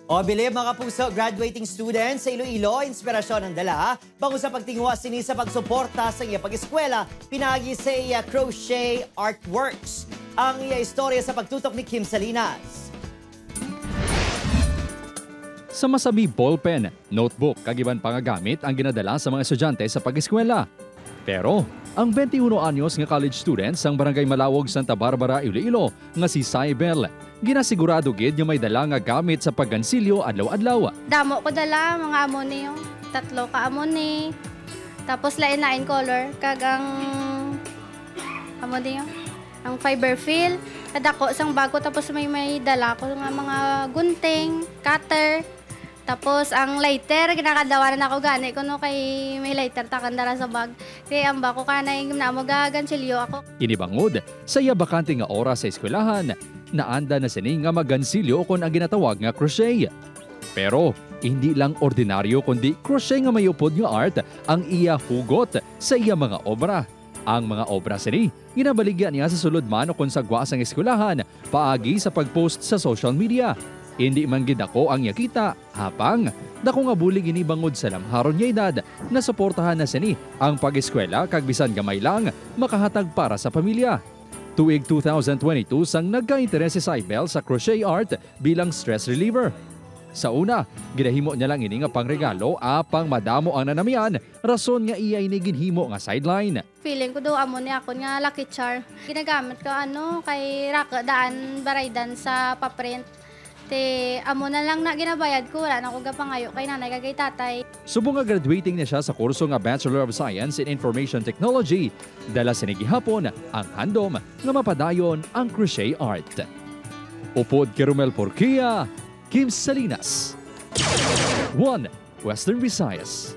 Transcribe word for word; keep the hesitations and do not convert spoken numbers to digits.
O, bilib, mga kapuso, graduating students sa Iloilo, inspirasyon ang dala bangon sa pagtinguha sini sa pagsuporta sa iya pag-eskwela pinaagi sa iya crochet artworks. Ang iya istorya sa pagtutok ni Kim Salinas. Sa masabi, ballpen, notebook, kag iban pa nga gamit ang ginadala sa mga estudyante sa pag-eskwela. Pero, ang twenty-one anyos nga college student sang Barangay Malawog, Santa Barbara, Iloilo, nga si Saibel, ginasigurado gid nga may dala nga gamit sa paggansilyo adlaw-adlaw. Damo ko dala, mga amo ni, oh. Tatlo ka amo ni. Tapos lain-lain color, kag ang amo ni, oh. Ang fiber fill, kadako sang bag ko, tapos may may dala ko nga mga gunting, cutter, tapos ang lighter, ginakadawanan ako gani kuno kay may lighter ta kandara sa bag. Kay ang bako kanay namo gagansilyo ako. Inibangod, sa iya bakante nga oras sa eskwelahan, naanda na sini nga magansilyo kon ang ginatawag nga crochet. Pero hindi lang ordinaryo kundi crochet nga may upod nga art ang iya hugot sa iya mga obra. Ang mga obra sini ginabaligya niya sa sulod man ukon sa gwa sang eskwelahan paagi sa pag-post sa social media. Indi man gid dako ang iya kita, apang dako nga bulig ini bangod sa lamharon nga edad, nasuportahan na sini ang pag-eskwela kag bisan gamay lang makahatag para sa pamilya. Tuig two thousand twenty-two sang nagka-interes si Saibel sa crochet art bilang stress reliever. Sa una, ginahimo niya lang ini nga pangregalo apang madamo ang nanamian, rason nga iya ini ginhimo nga sideline. Feeling ko daw amo ni akon nga lucky charm. Ginagamit ko ano kay rako daan baraydan sa paprint. Te amo na lang na ginabayad ko, wala na ko gapangayo kay nanay kag kay tatay. Subong nga graduating na siya sa kurso nga Bachelor of Science in Information Technology, dala sini gihapon ang handom nga mapadayon ang crochet art. Upod kay Romel Porquia, Kim Salinas. One Western Visayas.